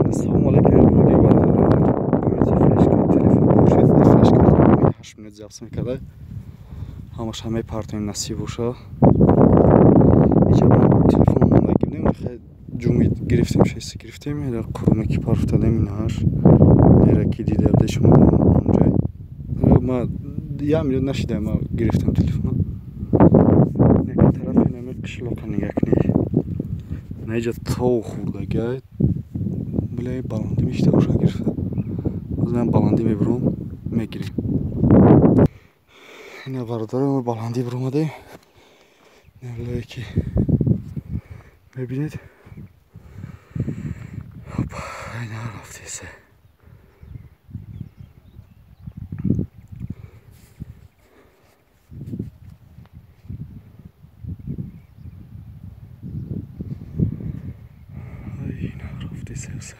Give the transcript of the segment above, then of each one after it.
Ассалому алайкум, телефон бошед, флеш кард, 8 минут запись мекарда. Ҳамаш ҳамаи партои насиб боша. Иҷа телефон монда гирдем, ҷуми гирифтем, шеси гирифтем, дар қуруме ки парфтадем инаш. Нера ки дида буда шумо онҷай. Ма як минут нашида, ма гирифтам телефона. Нека тарафи нами қишлоқа нигаҳ кунед. Наиҷа тов хӯрдагай. Биле баландӣ мешида боша гирифта. Боз ман баландӣ мебурам, мегирем. Ина бародаро, мо баландӣ буромадем. Биле ки мебинед. Опа, ина рафтеса. Ина рафтеса.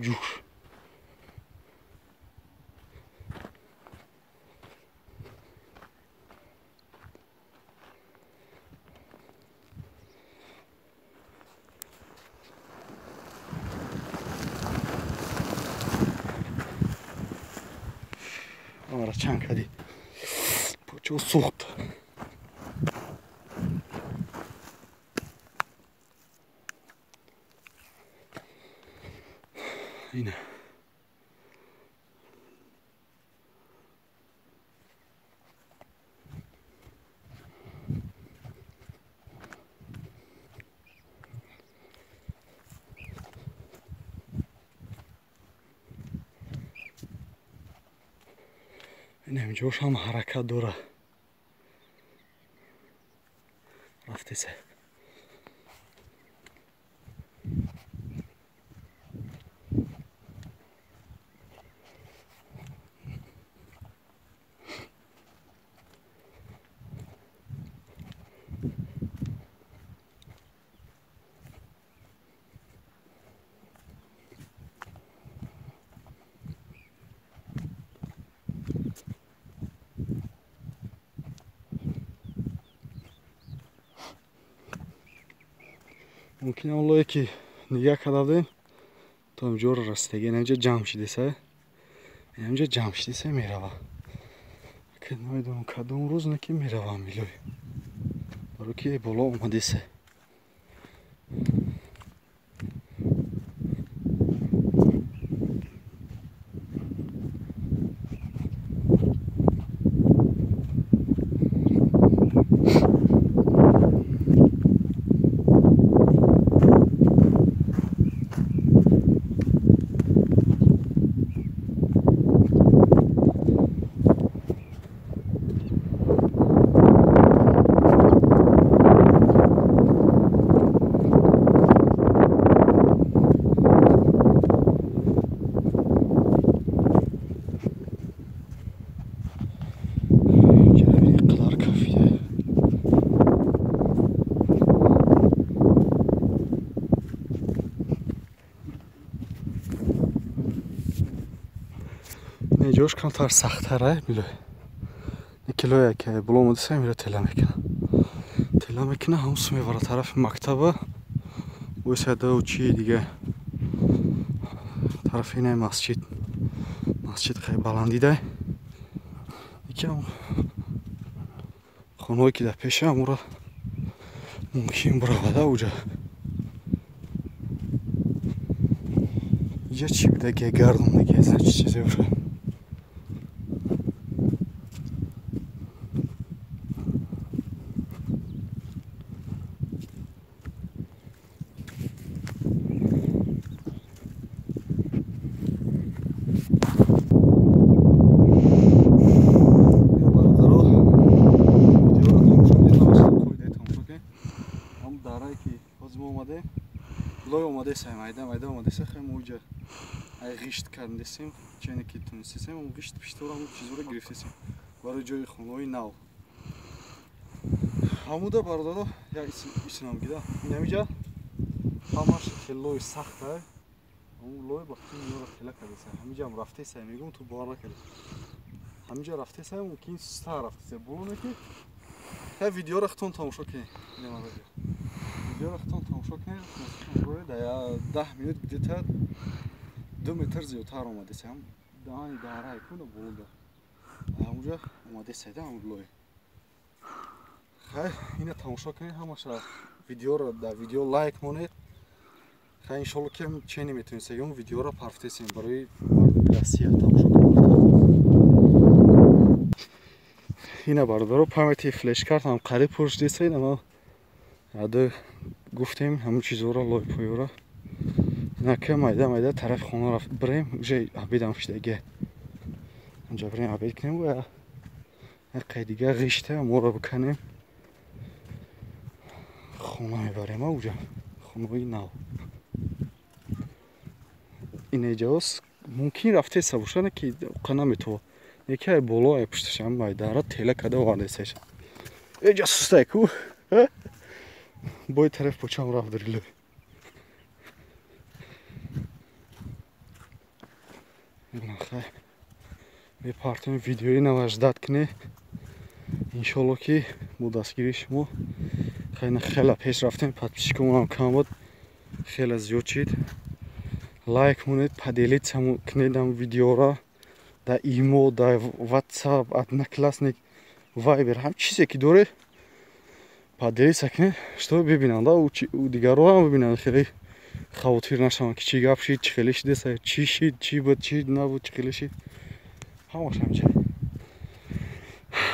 Ҷуш. Амара чанг кардӣ. Почо сӯхт. Ина. Ина ҷош ҳам ҳаракат дора. Рафтеса. Мумкин он лое ки нигаҳ карда будем, то инҷоро расидаги. Инҷа ҷамъ шидеса, инҷа ҷамъ шидеса мерава. Намедонам кадом рӯз не ки меравам билой. Баро ки боло омадеса. Ҷош камтар сахттара билой. Килоя ки боло омадеса мира тела мекуна. Тела мекуна, ҳамсу мебара тарафи мактаба. Ойсадау чи дига. Тарафи инаи масҷид. Масҷид хеле баландидай. Якам хонаҳое ки дар пеша амура мумкин биравада уҷа. Иҷа чӣ буда ки гардондаги чи чизе боша. мо омадем. Лой омадесай, майда майда омадесай, хай мо уҷа ай ғишт кардесем, чене ки тунистесем, он ғишт пиштора ҳамун чизоро гирифтесем барои ҷои хонаҳои нав. Ҳамуда бародаро як исинам гида. Инамиҷа ҳамаш лой сахта. Ҳамун лой ба инора тела кардесай. Ҳамиҷаам рафтесай, мегӯм ту бовар накардӣ. Ҳамиҷа рафтесай, мумкин сустар рафтесай. Болоне ки хай видеоро худтон тамошо кунед. Видеоро худтон тамошо кунед. Дар 10 минут где-то 2 метр зиёдтар омадесай. Ҳам даҳани дарай куна болода. Ҳамунҷа омадесай да ҳамун лой. Хай ина тамошо кунед ҳамаша видеоро дар видео лайк монед. Хай иншолло ки чени метавонистем видеоро парфтесем барои мардуми Россия тамошо кунед. Ина бародаро памяти флешкарт ҳам қариб пур шудеса. Ина ма ада гуфтем ҳамун чизоро лой поёра. Инака майда майда тарафи хона рафт бирем, уже обедам шудаге. Онҷа бирем обед кунем ва як қай дига ғишта моро биканем. Хона мебарем уҷа. Хонаҳои нав. Инеҷаос мумкин рафтеса боша, не ки қа наметова. Яке ай боло ай пушташам ай дара тела када овардесаша. Эҷа сустай ку. Бой тараф почам рафт дарило. Хай мепартем видеои нава ждат кне. Иншолло ки бо дастгирии шумо хай хела пеш рафтем, подписчикамонам кам буд, хела зиёд шид. Лайк монед, поделиться кунед ам видеора дар имо, дар WhatsApp, Одноклассник, Viber, ҳам чизе ки доред поделиться кунед, что бибинанд, дигарро ҳам бибинанд, хеле хавотир нашаванд ки чӣ гап шид, чӣ хеле шидеса, чӣ шид, чӣ буд, чӣ набуд, чӣ хеле шид. Ҳамаш ҳамча.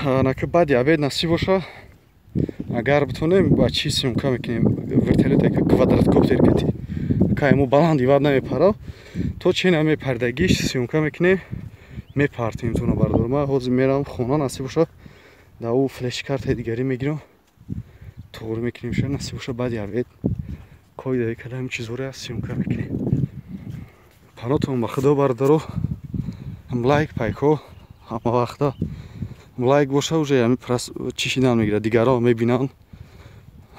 Анака баъди обед насиб боша, агар битонем ба чӣ съёмка мекунем, вертолёт квадраткоптер кати. Кай мо баланд ивад намепарав, то чи намепардагиш съёмка мекунем, мепартем туна бародаро. Ман ҳозир мерам хона, насиб боша дар ӯ флешкартаи дигарӣ мегирам, туғри мекунем ша, насиб боша баъди обед қоидаи када ҳамин чизҳоро съёмка мекунем. Панотон ба худо бародаро, ҳам лайк пайко ҳама вақта лайк боша, уже ҳамин чӣ шидан мегирад, дигарон мебинанд,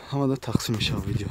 ҳамада тақсим мешавад видео.